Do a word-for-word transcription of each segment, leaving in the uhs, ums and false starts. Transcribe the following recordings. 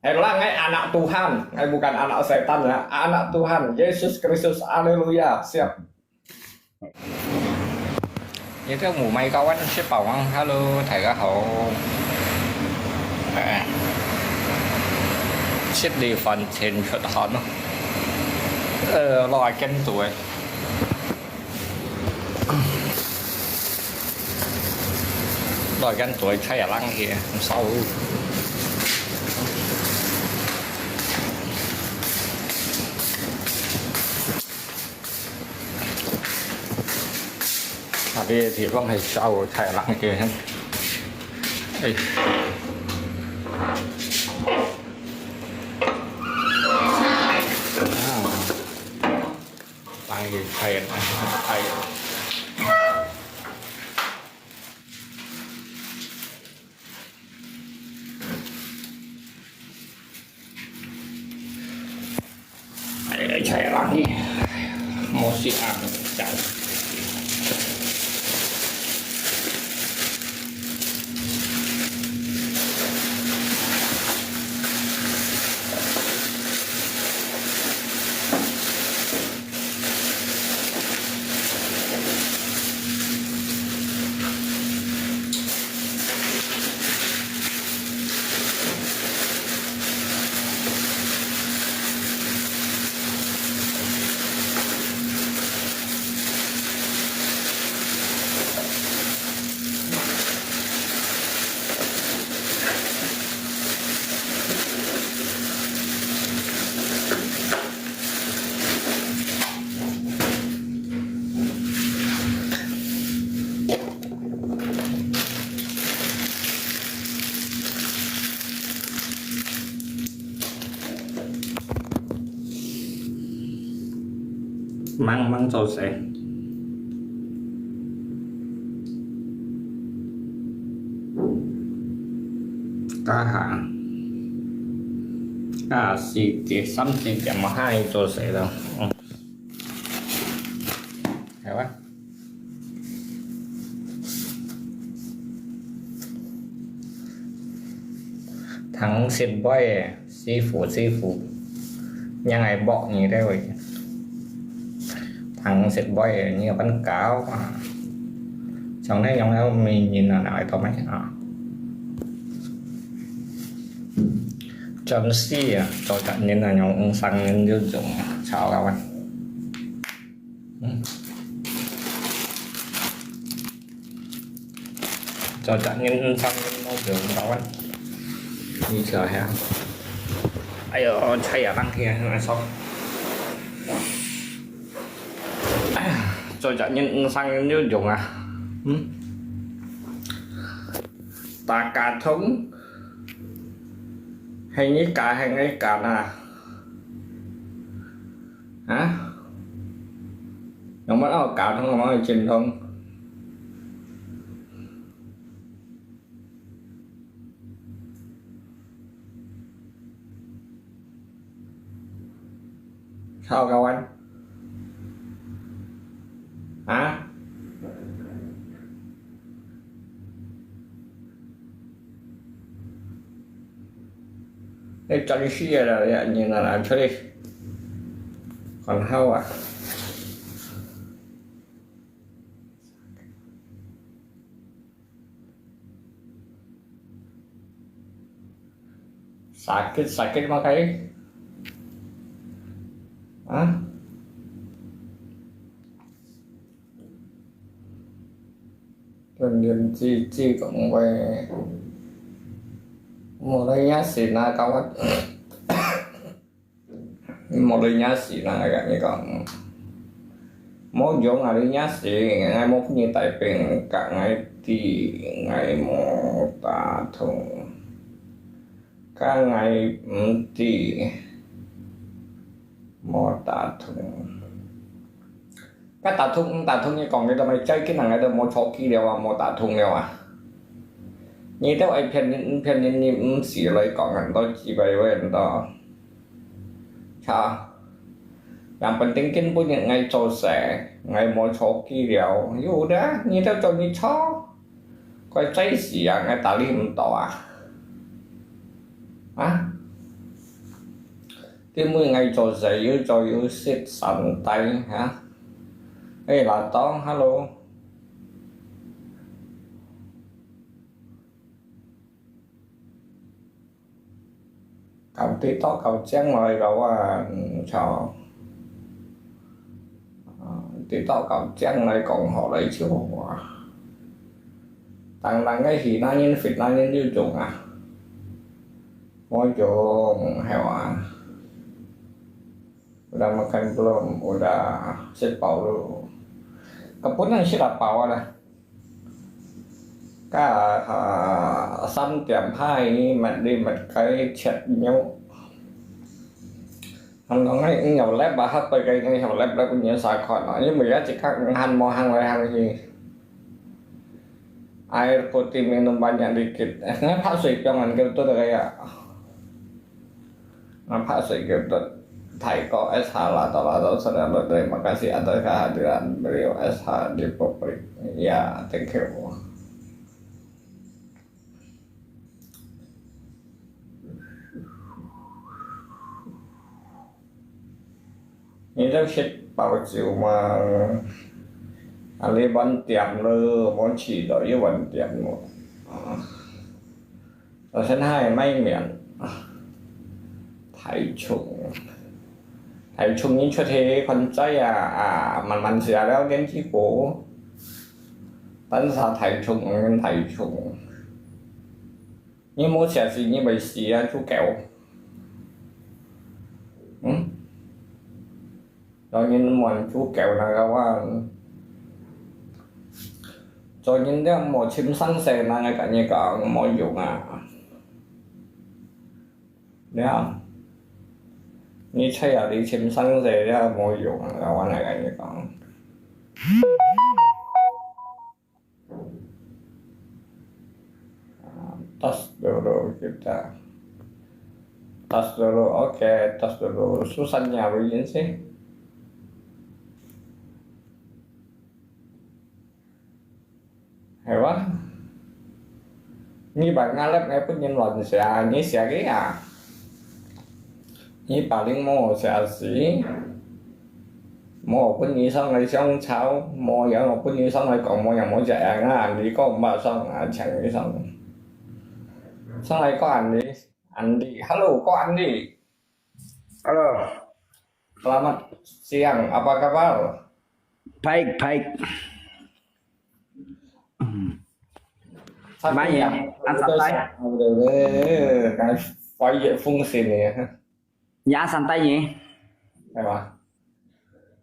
Helah, ngai anak Tuhan, ngai bukan anak setan ya, anak Tuhan, Yesus Kristus, haleluya, siap. Ini tu mau mai kawan si Bawang, halo, 大家好。誒，食哩飯前出汗咯。誒，落緊肚誒。 來間嘴菜啊，冷氣，燒。啊，這地方係燒菜冷氣，哎。啊，冷氣菜，哎。 哎，菜冷氣，無事啊，食。 吂，吂做事。加下，加下四點，三四點嘛，還做事咯。嗯。係啊。 糖食杯个，師傅，師傅，讓𠊎剝你兜个。糖食杯个，你有分搞啊？像恁樣个名人啊，哪會做咩啊？真是啊，做隻人啊，用五十年就用啊，炒到啊！ 嗯。做隻人，五十年都做毋到啊！你試下。哎喲，菜啊，冷氣啊，難受。做隻人，五十年都用啊！嗯。打卡通，係你搞，係𠊎搞啊？ 啊？仰般愛搞通，仰般愛精通？好，搞完。啊？ 你真係啊啦，你，你哪能出去？還好啊。Sakit, sakit makai. Ha? 年紀，紀講話，無論也是那個，無論也是那個，你講，無用啊，你也是，𠊎無分你帶兵，甲𠊎知，𠊎無打通，甲𠊎毋知，無打通。 該打通毋打通，你講个做麼？最近人个都無坐機了啊，無打通了啊。你兜愛騙人，騙人，你毋使來講恁多，幾百萬多。操！人本定根本日愛做事，愛無坐機了，有的，你兜做你坐。 該最時啊，𠊎打理毋到啊。啊？今晡日𠊎做事又做又食三代哈。哎，老東，hello。搞TikTok搞靚來搞啊，嗯，操。啊，TikTok搞靚來講好來笑話。當然个，戲那人、fit那人有用啊。無用，係哇。 Udah makan belum? Udah. 食飽了。啊，本來食啊飽啊啦。該，啊，三點半，你乜，你乜該切肉。Ang nong ai, ang yaw lep ba, hap pai kai, ang yaw lep lep, ang yaw sa kwan, ang yaw mui ya, cikak, ang han mo hang lai hang hi. Air putih minum banyak dikit. Eh, ngapa sui piang an kêu tôi đây à? Ngapa sui kêu tôi? Thầy có S H là tao là tao sẽ là, terima kasih atas kehadiran beliau S H di publik. Ya, thank you. Ni đang shit bao chiu mà. Anh đi bán tiệm lơ, món chỉ đó với bán tiệm mà. Ở sân hai may miệng. Thái Trung. Thái Trung như cho thế con trai à, à, mình mình sẽ leo đến chi phố. Tấn xa Thái Trung, Thái Trung. Ni mô sia si ni bai sia chu kèo. Hm? Cho nên muôn chu kèo na ka wan. Cho nên dia mô chim sang se na ngai ka ni ka mô yung à. Dia. Ni chai à đi chim sang se dia mô yung à ka wan ngai ka ni ka. Tas dulu kita. Tas dulu, oke, tas dulu. Susahnya begini sih. Hewa. Ni ba ngalap ngai pun nyen lon sia, ni sia ke ya. Ni paling mo sia si. Mo pun ni sang lai siang chao, mo yang pun ni sang lai kong, mo yang mo jia yang a, ni kong ba sang a, chang ni sang. Sang lai ko Andi, Andi, hello ko Andi. Hello. Selamat siang, apa kabar? Baik, baik. Mana ya? An santai. Kan fire fungsi ni. Ya santai ni. Apa?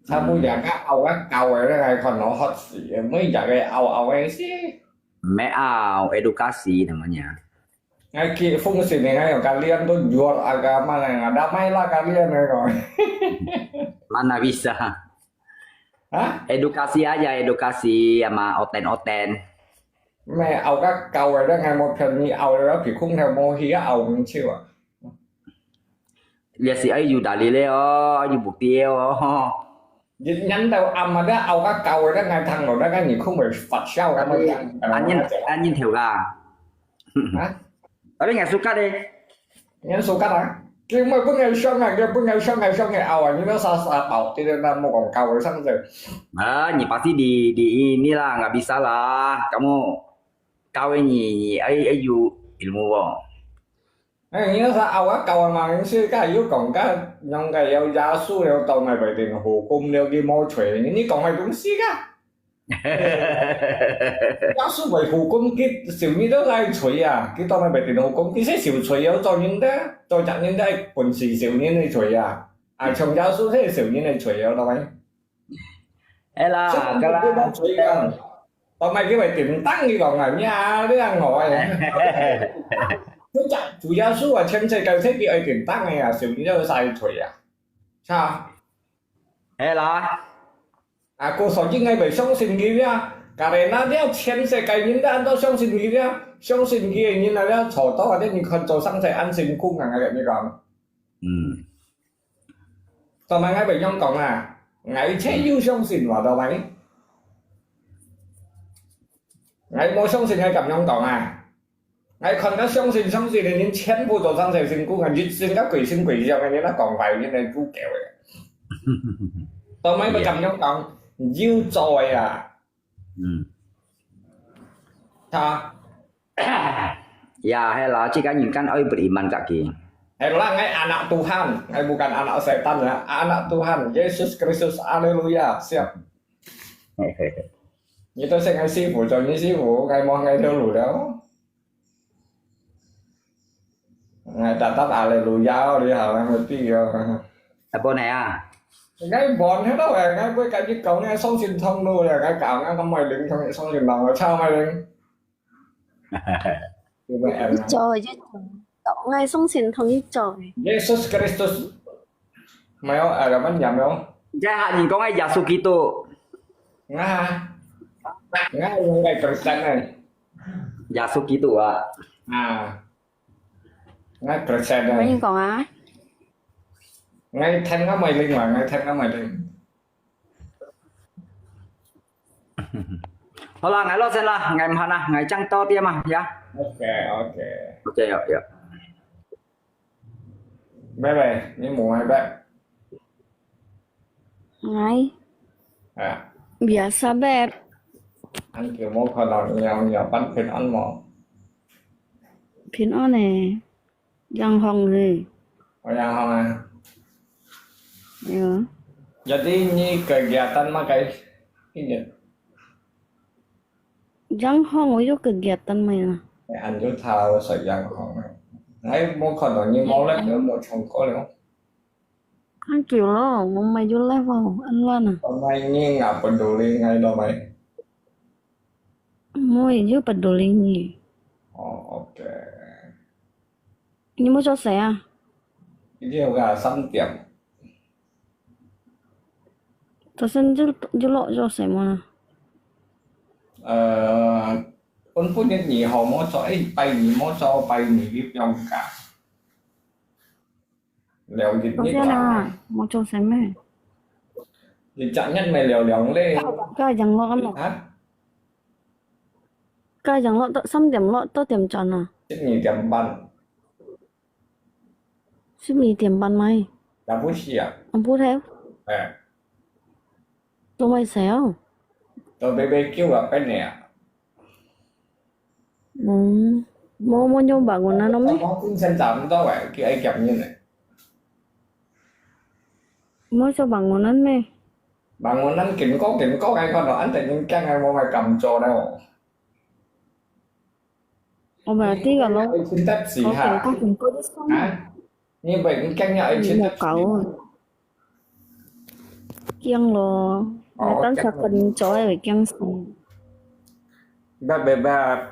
Sabu ya ka awak kau ada kan kono hot si, mui ya ka awak awak si. Meow, edukasi namanya. Ngai ki fungsi ni ngai ka lian tu jual agama ngai, ada mai lah ka lian ngai ko. Mana bisa? Hah? Edukasi aja, edukasi sama oten-oten. Mẹ ao các cầu rồi đó, ngày một phần như ao rồi đó, thì không theo mô hi á, ao mình chịu à. Liệt sĩ ấy dù đã lý lẽ ó, dù mục tiêu ó. Nhấn đầu âm mà đó, ao các cầu rồi đó, ngày thằng rồi đó, cái gì không phải Phật sao cả mà. Anh nhìn, anh nhìn theo cả. Hah? Tapi nggak suka deh. Nggak suka ah. Kêu mày bưng ngày sang ngày, kêu bưng ngày sang ngày sang ngày ao à, nhưng nó xa xa bảo thì là một quảng cáo rồi xong rồi. Ah, ni pasti di, di inilah, nggak bisa lah. Kamu kawin ni, ni, ai, ai, you ilmu bo. Ê, nhưng nó xa ao á, cầu mà mình sư cái yêu cộng cái, nhóm cái yêu gia sư yêu tàu mày bảy tỉnh hồ cung yêu cái mô thuế, nhưng cộng mày đúng xí cả. Giáo sư phải hù con cái xỉu như đó ai chuối à, cái tao mày phải tiền hù con cái sẽ xỉu chuối yếu cho những đó, cho chẳng những đó quần xỉ xỉu như này chuối à. À, chồng giáo sư thế xỉu như này chuối yếu đâu ấy. Ê là, sao cái cái là đó chuối à. Tao mày cái phải tiền tăng đi còn là nha, đứa ăn ngồi. Cái chặt chủ giáo sư à, xem xe cầu thế cái ai tiền tăng này à, xỉu như đó sai chuối à. Sao? Ê là. À, cô sao chứ ngay phải sống sinh đi á. Cả đời nó đeo chén xe cái những đã ăn tao sống sinh đi á. Sống sinh kia những là đeo chổ tao ở đây mình còn chổ sang xe ăn sinh khung à, ngay như còn. Ừ. Tao mày ngay phải nhông cộng à. Ngay chế yêu sống sinh mà tao mày. Ngay mua sống sinh ngay cảm nhông cộng à. 𠊎看到相信相信个人全部做生死辛苦，𠊎一生个鬼神鬼將个人啊，講壞人个豬狗个。到尾佢敢樣講，有做个啊。嗯，他呀，係啦，這個人間愛beriman kaki。係啦，𠊎anak Tuhan,𠊎bukan anak setan ya, anak Tuhan, Yesus Kristus, Haleluya, siap. 你都識𠊎師傅，做你師傅，𠊎望𠊎條路了。𠊎tetap Haleluya，你好，𠊎mesti ya。啊，本來啊，𠊎望迄度誒，𠊎會跟你講，𠊎相信通路了，𠊎講，𠊎咁會靈，相信通路，抄會靈。有沒有？一做一做，𠊎相信同一做。 Yesus Kristus，沒有，呃，apa namanya？這下你講个耶穌基督，啊，啊，應該percent呢，耶穌基督啊，啊，應該percent我跟你呢，講啊，應該聽个會靈嘛，應該聽个會靈。好啦，𠊎落先啦，𠊎毋閒啦，𠊎正到店啊，呀。 OK，OK。 OK，有有。 Bye bye，你無愛bye。哎，啊，biasa beb，恁久無看到你了，你有辦平安無？平安呢，陽光呢，我陽光啊。哎呀， Jadi你kegiatan makai ini? 陽光我有kegiatan咩啊？ Anju tahu sa 陽光啊。哎，無看到你無咧，有無唱歌了？ 恁久咯，我咪有live哦，恁亂啊。 Pemain ni nggak peduli ngai lo mai. 我也有peduli你。 Oh, OK. 你有做事啊？ Ini udah 三點。 頭先就就落做事麼啦？ 呃，本本日二號無做，哎，拜二無做，拜二你放假。了日頭先啊，冇做事咩？ 你昨日咪了了咧？ 該樣落啊嘛，啊？ 該樣落到三點落到點鐘啊？ 十二點半。 十二點半咩？ 也不是啊。 我不知，哎， 做麼事哦？ 到 B B Q 啊，跟你啊。 嗯，冇冇用bangunan咯咩？ 我精神差不多哎，佢愛夾人呢。 冇做bangunan咩？ Bangunan緊高緊高，哎，看到恁突然間哎，我咪敢做了。 我咪知个咯，愛穿得時高下。定高定高啲衫，啊？你咪驚呀，愛穿得時。莫搞啊！驚咯，哦我等下跟咗會驚死。別別別，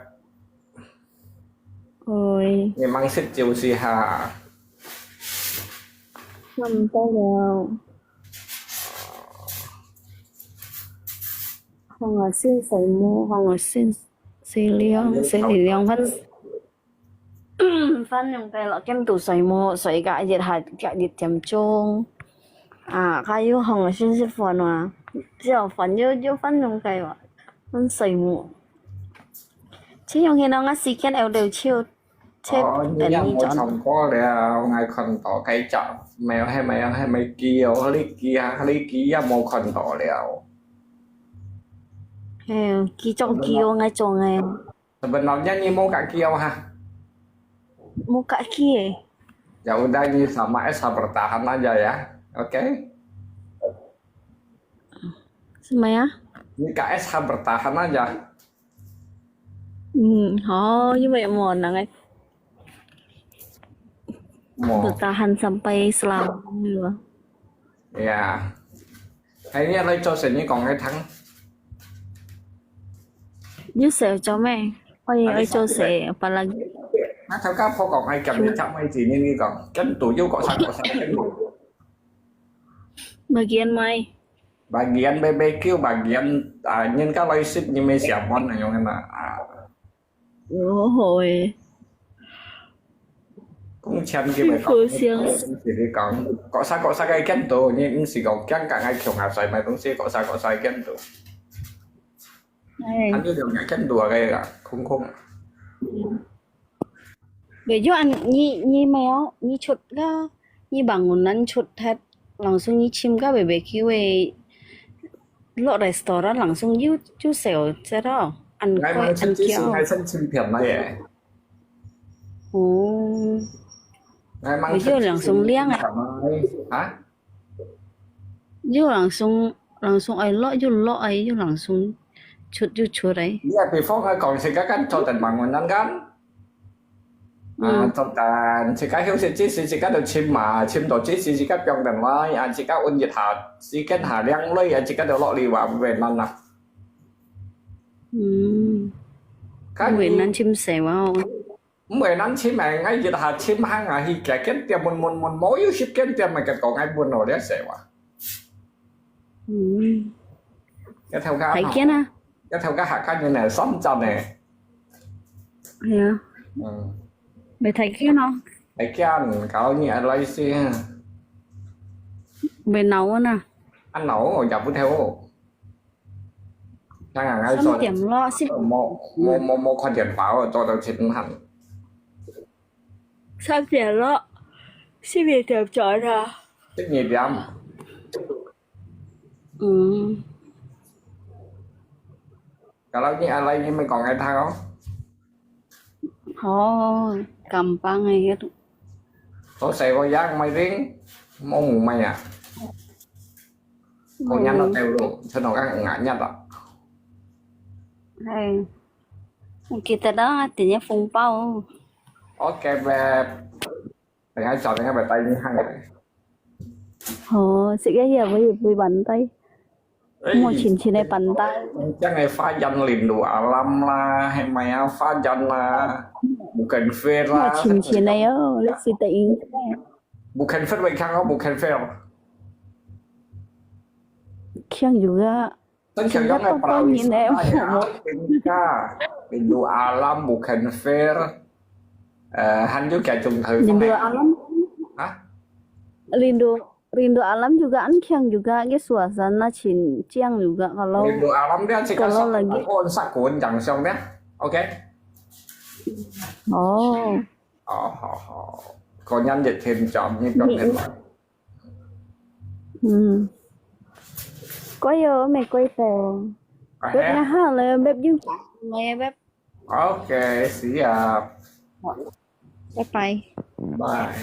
喂，你忙食朝時下。差唔多了。看我先睡目，看我先睡了，睡了兩分。 分用計咯，跟到睡目，睡个一下，隔一點鐘。啊，佢又同我先食飯啊，之後飯又又分用計咯，分睡目。只用現在我時間有六七七哦，你也無等你轉。唱歌了，𠊎看到該隻，沒有，還沒有，還沒叫，你叫啊，你叫也無看到了。嘿，繼續叫，𠊎做𠊎。 Sebenarnya你無甲佢哈。無甲佢誒。 Ya udah, ini sama es bertahan aja ya. Oke? 什麼呀？ Ini K S H bertahan aja. 嗯，好，因為無人誒。 Mo. Bertahan sampai selama gitu. Ya. Akhirnya lo 做事你講佢聽。 You say 做咩？我也愛做事，apalagi Nah, 頭家婆講佢夾你隻妹子，你你講，跟到又講啥講啥，跟到。 bagian mai. Bagian B B Q, bagian ah, 人家來食，你咪食飯那樣啊。 Yo, hoi. 工錢佢咪講，自己講，講啥講啥个跟到，你毋是講驚講愛窮啊，所以買東西講啥講啥跟到。 Hey. 佢就兩个跟到啊，个啦，空空。Bè yua an, nyi, nyi mèo, nyi chut ka, nyi bangun nan chut thet, langsung nyi chim ka bè bè kiu e, lo restaurant langsung yu, yu sèo zero, an ，𠊎 koi 吂 an 出之前 kiao. 𠊎先清片来耶。 Oh. 𠊎 吂 出之前 清片来。 Ha？ 又 langsung, langsung ai lo, 又 lo ai, 又 langsung chut, 又 chut ai. 你啊，比方个讲，自家间做得忙完难干。啊，嗯。做得自家休息之时，自家就浸嘛，浸到之时，自家放等来，啊，自家温一下，时间下凉来，啊，自家就落嚟话，毋会难啊。嗯。 毋会难浸死哇哦。 毋会难浸啊，𠊎一下浸行啊，去几间店问问问，无有十间店嘛，结果𠊎问咯，了死哇。嗯。一头家，大间啊。 一头家客家人呢，三十呢。哎呀。嗯。未大间咯。大间，搞你来先。未闹啊呐。啊，闹，也不透。 刚刚还做，三点咯，十，无，无，无，无看电话，我做到七点半。三点咯，十一点钟啊。十二点。嗯。Kalau ni alai ni mai kong ai thang. 好，gampang ai itu. 好，細个樣，mai ring，冇冇mai啊。 Kau nyat lo teu lo, chun orang ngah nyat lo. Hai. Kita dah artinya 紅包. Ok, beb. Tengah jam, tengah bertai ni hang. 哦，食个嘢會會板帶，莫淺淺个板帶。將个花樣lindu alam啦，係咪啊？花樣啦，bukan fair啦。莫淺淺个喲，你食得應該。Bukan fair，會強哦，bukan fair。強有个。 真係講个 perawi rindu alam bukan fair. 誒，還有幾種地方？Rindu alam? Ha? Rindu, rindu alam juga, an 強 juga, 个 suasana 清淨 juga kalau. Rindu alam dia cakap kalau lagi. Sakon, sakon, yang siang dia. Ok. Oh. 哦，好好。果然一天轉一個天。 嗯。Kau yo, may kau to. Beb na ha le, beb yung may beb. Ok, siap. Bye bye. Bye.